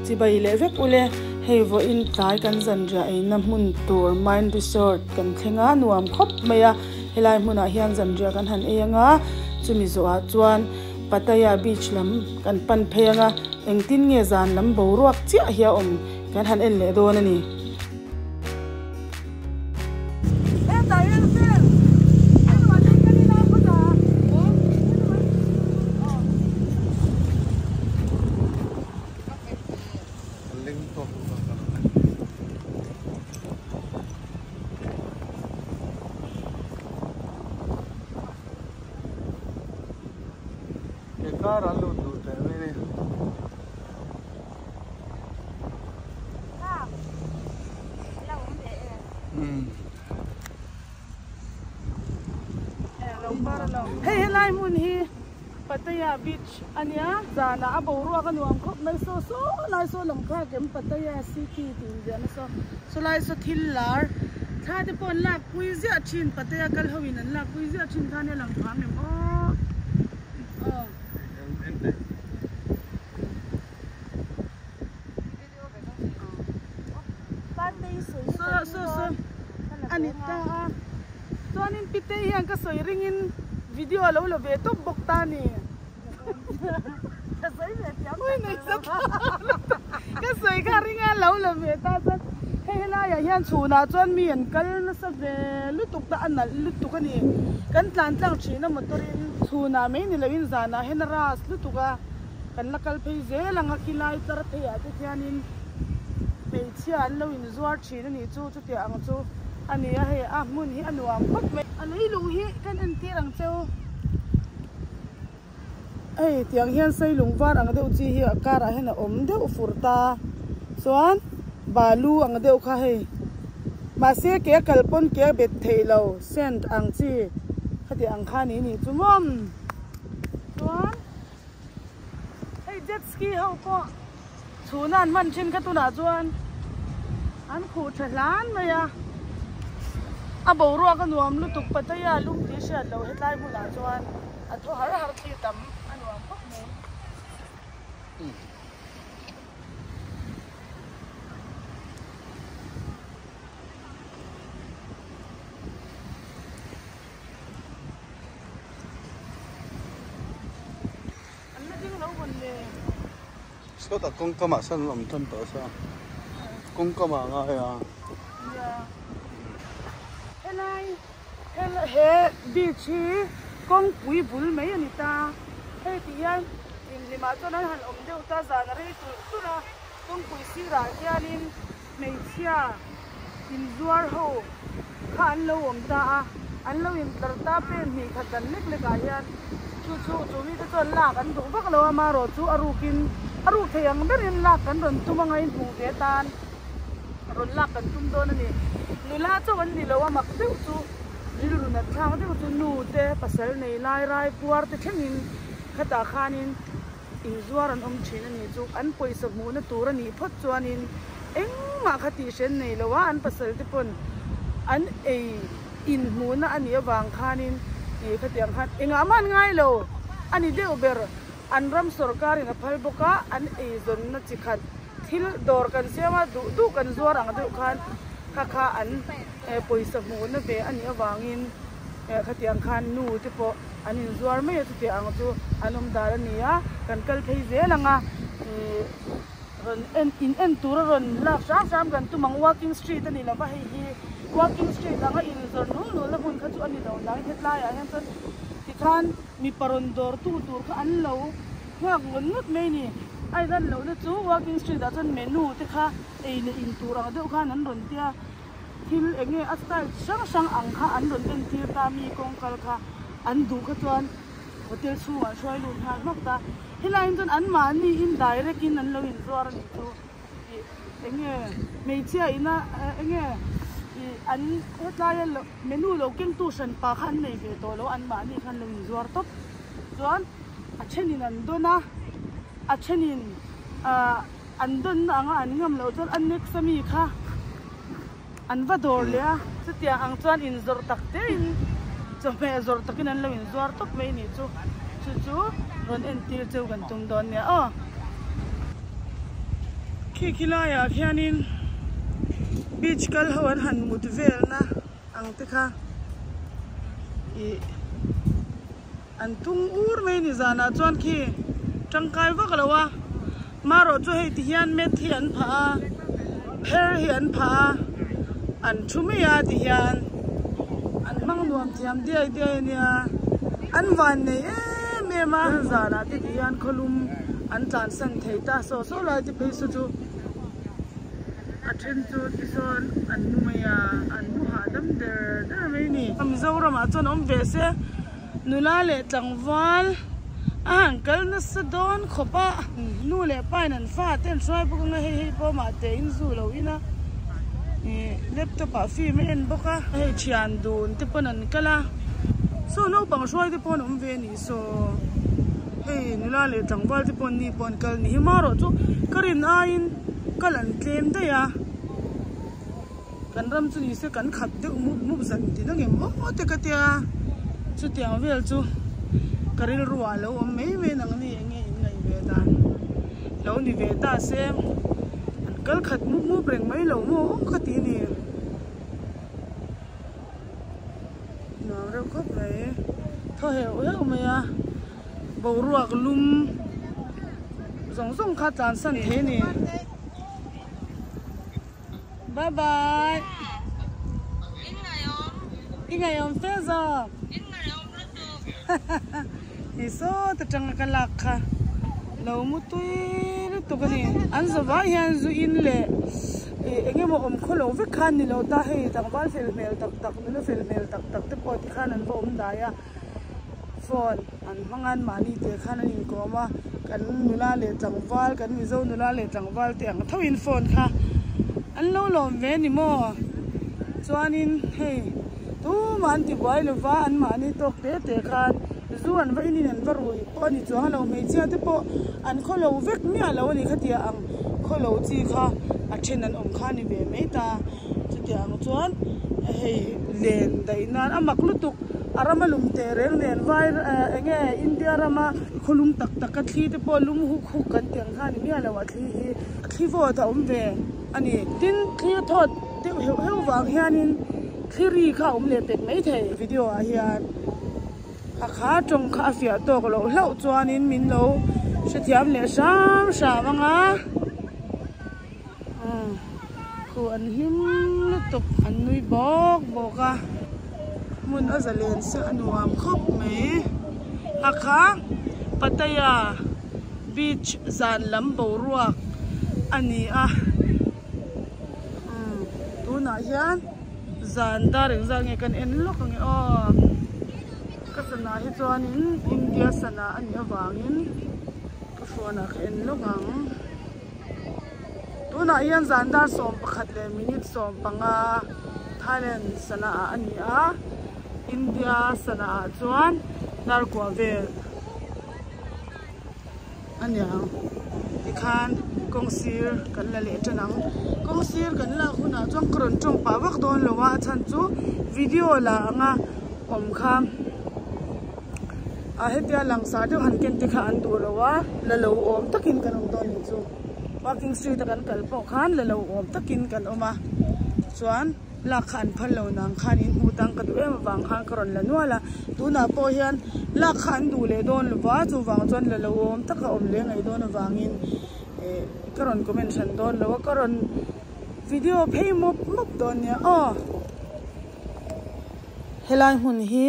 Chibai leh vek ule, hei vawiin tlai kan zanriah eina hmun tur Mine Resort kan thleng a, nuam khawp mai a, helai hmunah hian zanriah kan han ei anga, chumi zawhah chuan Pattaya beach lam kan pan phei anga, engtin nge zan lam boruak chiah hi a awm kan han en leh dawn a ni. Hei helai hmun hi Pattaya beach a nia zanah a boruak a nuam khawp mai saw saw lai saw lam kha kem Pattaya city tih inziahna saw saw lai saw thil lar thla te pawh an lak pui ziah thin Pattaya kal ho in an lak pui ziah thin kha nia lang phah em aw aw. Saw saw a ni ta a chuanin pitei hian ka sawi ringin video a lo la ve tawp bawk ta a ni ka sawi kha ringa a lo la ve ta chuan hei helaiah hian chhunah chuan mi an kal nasa ve lutuk ta a nalh lutuk a ni kan tlan tlang thin a motor in chhunah mai ni loin zanah hian a ras lutuk a. Kan la kal phei zel ang a, khilai tlar pheiah te khianin hmeichhia an lo inzuar thin a nih chu, chutiang ang chu a ni a, hei a hmun hi a nuam khawp mai. A leilung hi kan entir ang cheu, hei tiang hian sailung var ang deuh chi hi a karah hian a awm deuh fur ta, chuan balu ang deuh kha hei mahse ke a kal pawn ke a bet thei lo sand ang chi khatiang ang kha a ni nih chu maw chuan. Hei jet ski ho pawh chhuna an hman thin kha tunah chuan an khuh tha hlan mai a, a boruak a nuam lutuk Pattaya lum tih hriat loh hetlai hmunah chuan a thaw har har thli tam a nuam khawp mai. An la ding lo vawn le. Sawtah kawngkam ah sawn an awm tan tawh sa. Kawngkam ah ngai a. Nia. Helai he beach hi kawngpui bul mai a ni ta. Hei tih hian inhlimah chuan an han awm deuh ta zan a rei tulh tulh a. Kawngpui sirah hianin hmeichhia inzuar ho kha an lo awm ta a, an lo intlar ta pen hnih khat dan lek lek ah hian chu chu chu mite chuan lak an duh vak lo a, amaherawh chu a rukin a ruk thei ang berin lak kan rawn tum anga inhmuh ve atan rawn lak kan tum dawn a ni. Nula chauh an ni lo a, mak deuh chu rilru nat thlak deuh chu nu te pasal nei lai rai puar te thlengin khatah khanin Inzuar an awm thin a nih chu an pawisa hmuhna tur a nih phawt chuanin engmah kha tihren nei lo a, an pasal te pawn an ei in hmuhna a nih avang khanin tih khatiang khan engah mah an ngai lo a ni deuh ber. An ram sawrkarin a phal bawk a, an eizawnna chi khat thil dawr kan siam a, duh duh kan zuar ang deuh khan kha kha an pawisa hmuhna ve a nih avangin khatiang khan nu te pawh an inzuar mai a, chutiang ang chu an awm dan a ni a, kan kal phei zel ang a, ih rawn en in en tura rawn lak hram hram kan tum ang, walking street a ni lova hei hi walking street anga inzawr nul nul na hmun kha chu a ni lo hnai hetlaiah hian chuan tikhan mipa rawn dawr tu tur kha an lo nghak ngawt ngawt mai a ni, a inlan lohna chu walking street ah chuan menu te kha ei leh in tur ang deuh khan an rawn tia. Thil eng nge a style chi hrang hrang ang kha an rawn entir ta mi kawngkal kha an duh kha chuan hotel chhungah an hruai lut nghal hmak ta. Helaiin chuan anmahni in direct in an lo inzuar a nih chu ih eng nge hmeichhia ina eng nge ih an hetlaia lo menu lo kengtu hran pa kha an nei ve tawh lo anmahni khan lo inzuar tawp chuan a thenin an dawn a a thenin ah. An dawnna anga an ngam loh chuan a next a mi kha an va dawr leh a, chutiang ang chuan inzawrh tak te in chawhmeh zawrh takin an lo inzuar tawp mai nih chu, chu chu rawn entir cheu kan tum dawn nia aw. Khi khi laiah khianin beach kal ho an han mut velna ang te kha ih an tung ur mai a ni zanah chuan khi tangkai vak lo a marawh chu hei ti hian mat hi an phah a pher hi an phah a an thu mai a ti hian an hmang nuam thiam diai diai a nia an van nei em em a zanah te ti hian khawlum an tlan san thei ta saw saw lai te phei saw chu a then chu tisawn an mu mai a an mu hahdam der der mai a ni. Mizoramah chuan awm ve se nula leh tlangval a han kal nasa dawn khawp a nu leh pa in an fa te an hruai bawk anga hei hei pawh mah te in zu lo in a ih laptop ah film a en bawk a hei thian dun te pawn an kal a saw naupang hruai te pawh an awm ve a nih saw hei nula leh tlangval te pawh an ni pawh an kal a ni hi marawh chu ka rin aiin kal an tlem daih a. Kan ram chu nise kan khat deuh mup mup zan tin ang em aw te ka tia chutiang vel chu ka rilru ah lo awm mai mai nang ni enge in ngaih ve dan lo ni ve ta se an kal khat mup mup reng mai lo maw aw ka ti ni nuam reuh khawp mai thaw heuh heuh mai a boruak lum zawng zawng kha tlan san thei a ni. Bye bye. In ngaiawm. I ngaiawm fe zawk. In ngaiawm lutuk. Hei sawt atanga ka lak kha lo mu tui lutuk a ni. An zawhah hian zu in leh eng emaw awm khaw lo vek khan ni lo ta hei tlangval fel hmel tak tak nula fel hmel tak tak te pawh tikhan an va awm dai a. Phone an hmang a mahni te khan an inkawm a kan nula leh tlangval kan mizo nula leh tlangval te ang tho in phone kha an lo lawm ve ni maw chuanin hei tumah an ti buai lova an mahni tawk te te khan zu an va in in an va rui pawh a ni chuang a lo hmeichhia te pawh an khaw lo vek miah lo a ni khatia ang khaw lo chi kha a then an awm kha a ni ve mai ta chutiang chuan hei len daih nan a mak lutuk. A rama lum teh reng nen vai enge India rama khawlum tak tak a thli te pawh lum huk huk kan tih ang kha a ni miah lo a thli hi a thli vawt a awm ve a ni. Tin thli a thawt deuh heuh heuh vang hianin thli ri kha a awm leh pek mai thei. Video ah hian a kha tawng kha a fiah tawk loh hlauh chuanin min lo hrethiam leh hram hram ang a. Khu an hlim lutuk an nui bawk bawk a hmun a zalen se a nuam khawp mai a kha Pattaya beach zan lam boruak a ni a umm tunah hian zan dar engzat nge kan en lawk ang e aw ka sana hi chuanin India sana a nih avangin ka phone ah ka en lawk ang. Tunah hian zan dar 11 leh minute 15 Thailand sana ah a ni a, India sana ah chuan dar kua vel a ni ang. Tikhan kawng sir kan la leh tan ang. Kawng sir kan lak hunah chuan ka rawn tawng pah vak dawn lo a, a chhan chu video la anga awm kha. A hetia langsar deuh han ken te kha an duh lo a, la lo awm takin kan awm dawn nih chu. Walking street a kan kal pawh khan la lo awm takin kan awm a, chuan lak kha an phal lo nang khan in hmuh tang ka duh em avang khan ka rawn la nual a, tunah pawh hian lak kha an duh leh dawn lo va, chuvang chuan la lo awm taka awm leh ngaih dawn avangin eh ka rawn comment hran dawn lo a, ka rawn video phei mawp mawp dawn nia aw. Helai hmun hi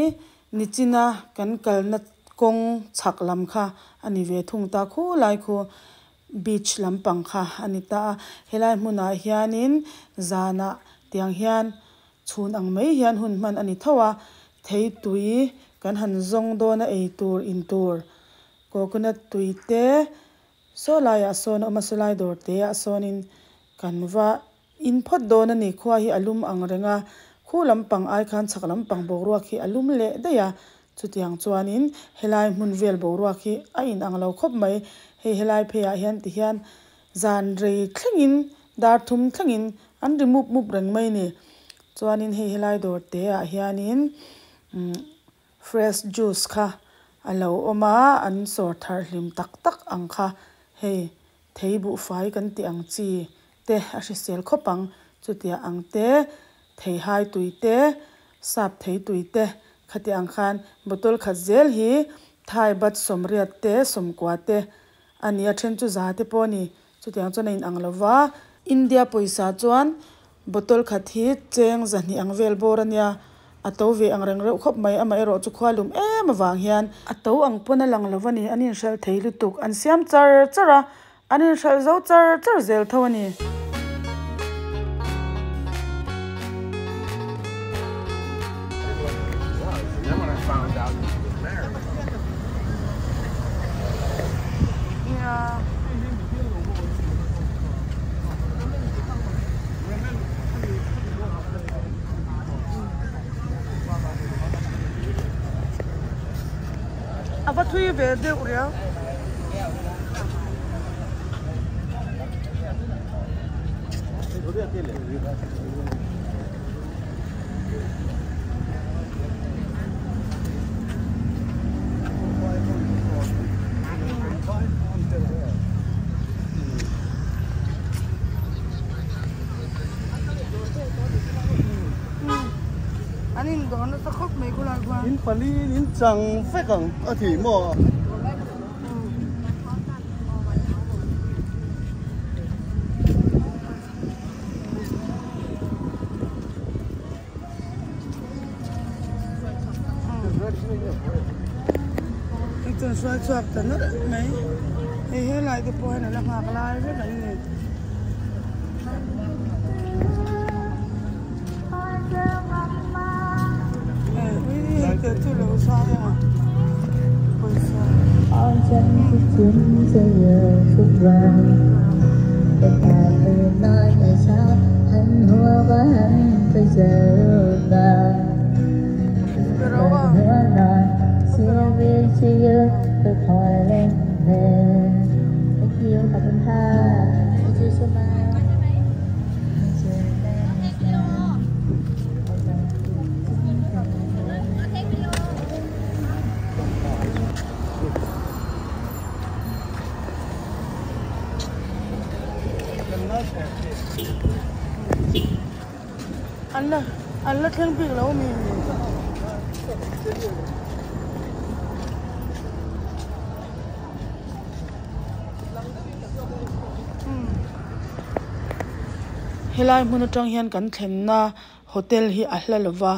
Nichina kan kalna kawng chhak lam kha a ni ve thung ta khulai khu beach lampang kha a ni ta a, helai hmunah hianin zanah tiang hian chhun ang mai hian hun hman a ni tho a, thei tui kan han zawng dawn a ei tur in tur coconut tui te saw laiah sawn a awm a sawlai dawr te ah sawnin kan va In phawt dawn a ni, khua hi a lum ang reng a, khu lampang ai khan chhak lampang boruak hi a lum leh daih a, chutiang chuanin helai hmun vel boruak hi a in ang lo khawp mai, hei helai pheiah hian ti hian zan rei thlengin dar thum thlengin an ri mup mup reng mai ni, chuanin hei helai dawr te ah hianin umm fresh juice kha a lo awm a, an sawr thar hlim tak tak ang kha hei. Thei buhfai kan tih ang chi te a hrisel khawp ang chutia ang te theihai tui te sap thei tui te khati ang khan bottle khat zel hi thai bat sawmriat te sawmkua te a ni a then chu za te pawh a ni chutiang chuan a inang lo va India pawisa chuan bottle khat hi cheng zahnih ang vel bawr a nia a to ve ang reng reuh khawp mai amaherawh chu khua lum em avang hian a to ang pawn a lang lo a ni an inhralh thei lutuk an siam char char a An inhralh zo char char zel tho a ni. A va thui ve deuh riau. An indawr nasa khawp mai khulai khuan. In pali in chang vek ang a ti maw? Hei chuan hruai chhuak ta nawlh mai hei helai te pawh hian a la nghak lai vek an ni. An la an la thleng bik lo mi. Helai hmun atang hian kan thlenna hotel hi a hla lova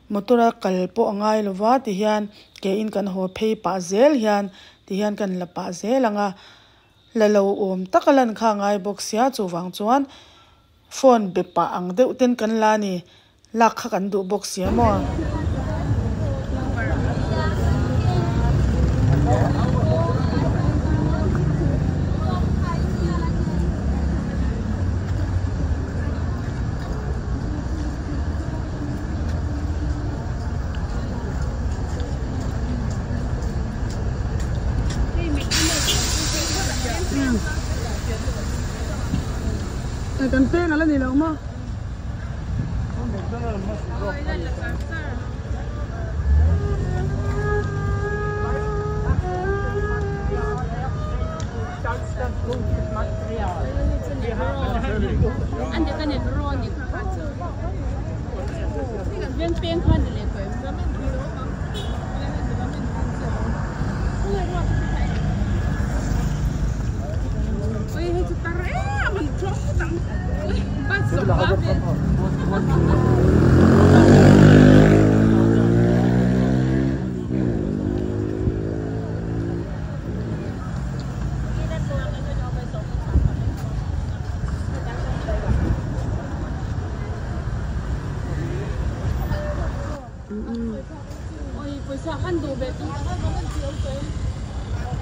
motor a kal pawh a ngai lova ti hian ke in kan haw phei pah zel hian ti hian kan la pah zel ang a la lo awm tak a lan kha a ngai bawk sia chuvang chuan phone be pah ang deuh ten kan la a ni lak kha kan duh bawk sia maw. Kan peng ala ni lo maw.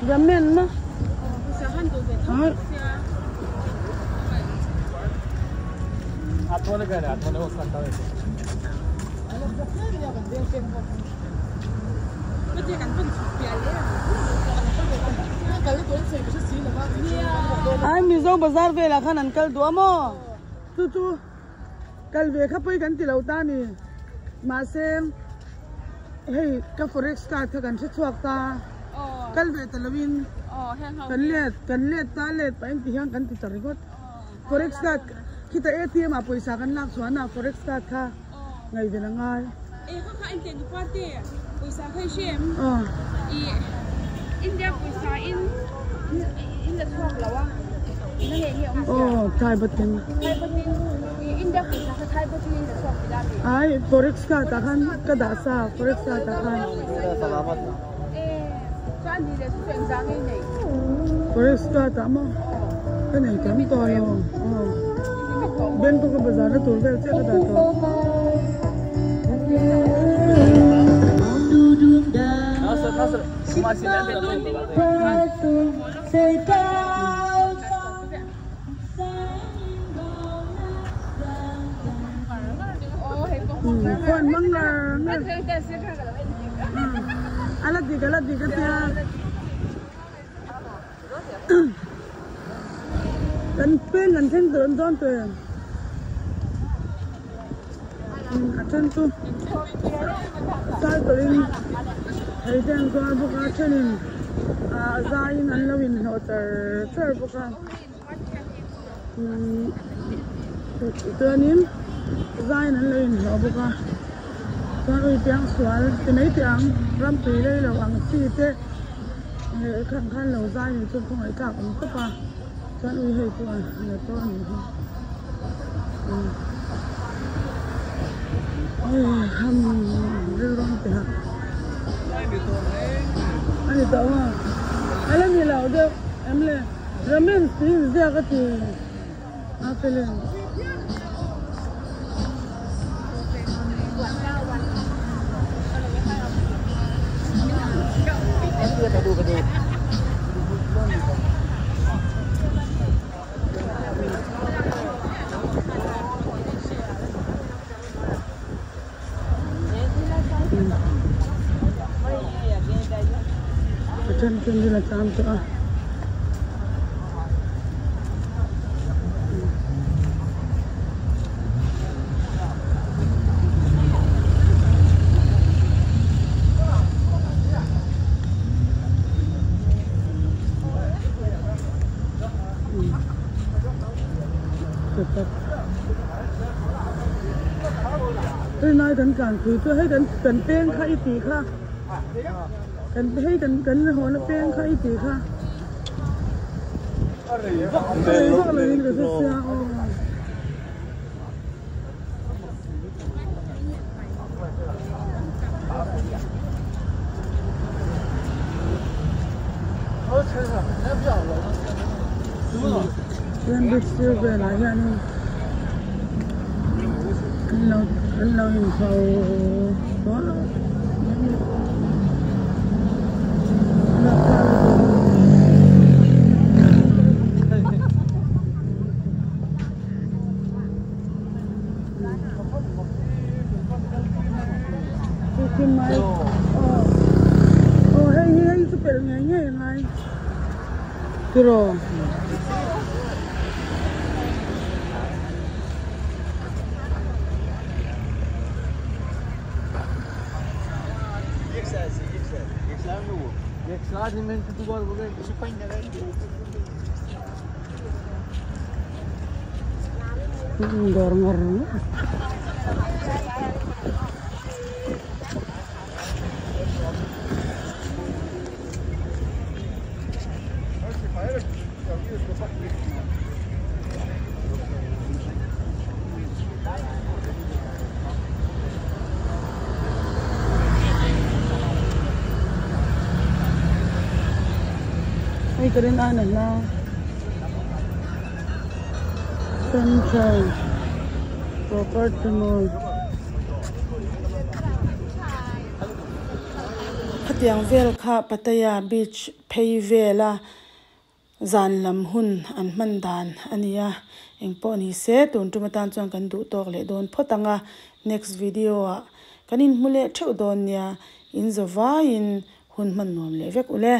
Ramen ma Ai Mizo bazar velah khan an kal duh a maw chu chu kal ve kha pawi kan ti lo ta a ni mahse hei ka forex card kha kan hre chhuak ta. Kal ve ta lovin kan let kan let ta let pahin ti hian kan ti ta ringawt. Forex card khita ATM ah pawisa kan lak chhuah na forex card kha ngaihven a ngai. E kha kha engtiang nupa te pawisa kha i hre em? I India pawisa in in la chhuak lo a ina nge nge awm zia? Aw Thai batin. Thai batin i India pawisa kha Thai batin in la chhuak tih la mi? Ai forex card ah khan ka dah sa forex card ah khan. E chuan ni leh chu chu engzah nge i nei? Forex card ah maw ka nei tam tawh lo aw Bangkok a bazar na tur vel chiah ka dah tawh. Phone hmang ngar ngar a la dik a la dik a tia kan peng kan thleng tur an dawn tawh em a then chu cycle in thei te an zuar bawk a thenin ah zaiin an lo inhlawh char char bawk a. Chuanin zain an lo inhlawh bawk a chuan ui piang sual ti mai teh ang ram tui rei lo ang chi te leh khang khan lo zai ni chu khawngaih tlak awm khawp a chuan ui hei chu a motor a nih hi umm rilru ang teh a a ni tawh maw a la ni lo deuh em le. Ramen tui in ziak a ti a felin. A then candle a tlan tawh a. Hei kan tlan pui chu hei kan kan peng kha i tih kha kan hei kan kan haw na peng kha i tih kha a rei vak lo in ka hre sia aw. Chuan bridge sir velah hianin an lo an lo inchho tawh a. Mai aw hei hi hei chu pelh ngei ngei a ngai tiraw. Dawr ngar Hei ka rin aina hla Central Property Mall. Khatiang vel kha Pattaya Beach phei vela zan lam hun an hman dan a ni a, engpawh ni se tun tum atan chuan kan duh tawk leh dawn phawt ang a, next video ah kan inhmu leh theuh dawn nia, in zawvaiin hun hman nuam leh vek ule.